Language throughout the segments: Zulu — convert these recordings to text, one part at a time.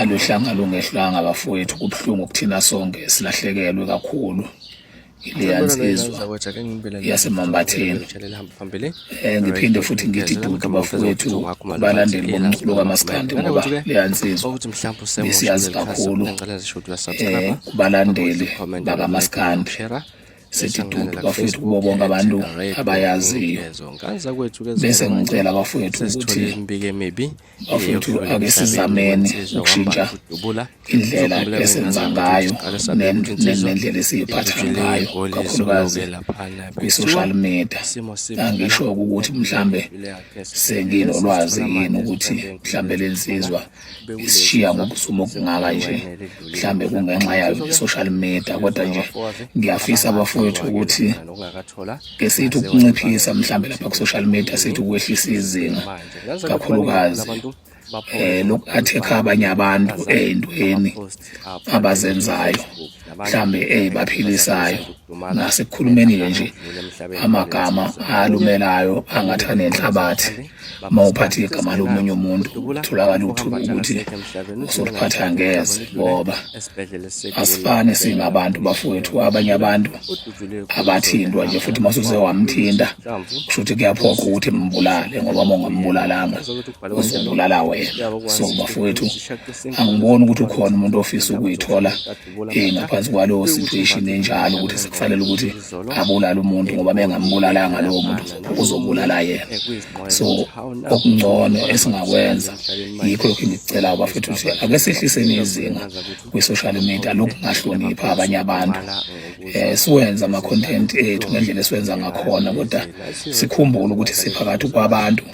Aluhlanga lungehlanga bafowethu, kubuhlungu kuthina sonke, silahlekelwe kakhulu ileya nsizwa yaseMambatheni. Ngiphinde futhi ngithi dudu bafowethu, balandeli bomculo kamaskandi, ngoba leya nsizwa besiyazi kakhulu kubalandeli bakamaskandi. Sithi dudu bafowethu kubo bonke abantu abayaziyo. Bese ngicela bafowethu ukuthi bafowethu ake sizameni ukushintsha indlela esenza ngayo nendlela esiyiphatha ngayo, kakhulukazi kwi-social media. Angisho ukuthi mhlambe senginolwazi yini ukuthi mhlambe lensizwa isishiya ngokuzuma okungaka nje, mhlambe kungenxa yayo i-social media, kodwa nje ngiyafisa bafowethu ukuthi ke sithi ukunciphisa mhlambe lapha ku-social media, sithi ukwehlisa izinga, kakhulukazi loku-attack abanye abantu ey'ntweni abazenzayo, mhlambe ey'baphilisayo, nasekukhulumeni-ke nje amagama alumelayo angathi anenhlabathi. Uma uphatha igama lomunye umuntu, kutholakala ukuthi usoliphatha ngeze, ngoba asifani singabantu bafowethu. Abanye abantu abathintwa nje, futhi uma usuze wamthinta, kusho ukuthi kuyaphoqa ukuthi mbulale, ngoba uma ungambulalanga uzobulala wena. So bafowethu, angiboni ukuthi ukhona umuntu ofisa ukuyithola ngaphansi kwaleyo situation enjalo, ukuthi sekufanele ukuthi abulale umuntu, ngoba bengambulalanga lowo muntu uzobulala yena. So okungcono esingakwenza, yikho lokhu engikucelayo bafethu, ukuthi ake sehliseni izinga kwi-social media lokungahloniphi abanye abantu. Siwenza ama-content ethu ngendlela esiwenza ngakhona, kodwa sikhumbule ukuthi siphakathi kwabantu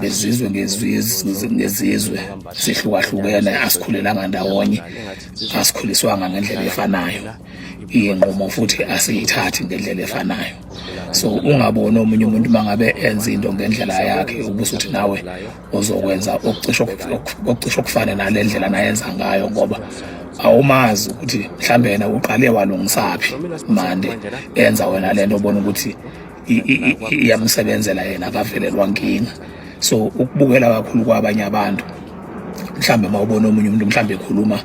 bezizwe ngezizwe ngezizwe, sihlukahlukene, asikhulelanga ndawonye, asikhuliswanga ngendlela efanayo, iy'nqumo futhi asiyithathi ngendlela efanayo. So ungaboni omunye umuntu mangabe enza into ngendlela yakhe, ubusuthi nawe uzokwenza okucishe okufane nale ndlela nayenza ngayo, ngoba awumazi ukuthi mhlambe yena uqale walungisaphi mande enza wena lento obona ukuthi iyamsebenzela yena, akavelelwa nkinga. So ukubukela kakhulu kwabanye abantu, mhlambe uma ubona omunye umuntu mhlambe ekhuluma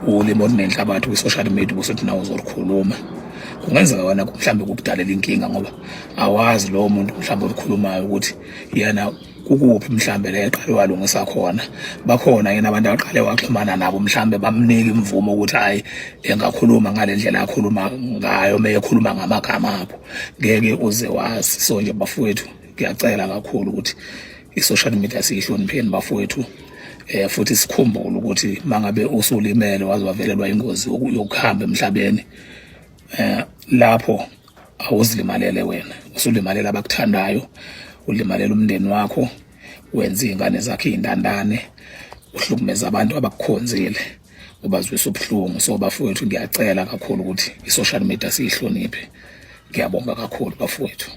ulimi olunenhlabathi kwi-social media, ubusuthi nawe uzolukhuluma, kungenzeka wena mhlambe kukudalela inkinga, ngoba awazi lowo muntu mhlambe olukhulumayo ukuthi yena kukuphi mhlambe la eqale walungisa khona. Bakhona yena abantu aqale waxhumana nabo, mhlambe bamnika imvumo ukuthi hayi, engakhuluma ngale ndlela akhuluma ngayo uma ekhuluma ngamagama abo. Ngeke uze wazi. So nje bafowethu, ngiyacela kakhulu ukuthi i-social media siyihlonipheni bafowethu, futhi sikhumbule ukuthi mangabe usulimele waze wavelelwa ingozi yokuhamba emhlabeni, lapho awuzilimalele wena, usulimalela abakuthandayo, ulimalela umndeni wakho, wenza iy'ngane zakho iy'ntandane, uhlukumeza abantu abakukhonzile, ubazwisa ubuhlungu. So bafowethu, ngiyacela kakhulu ukuthi i-social media siyihloniphe. Ngiyabonga kakhulu bafowethu.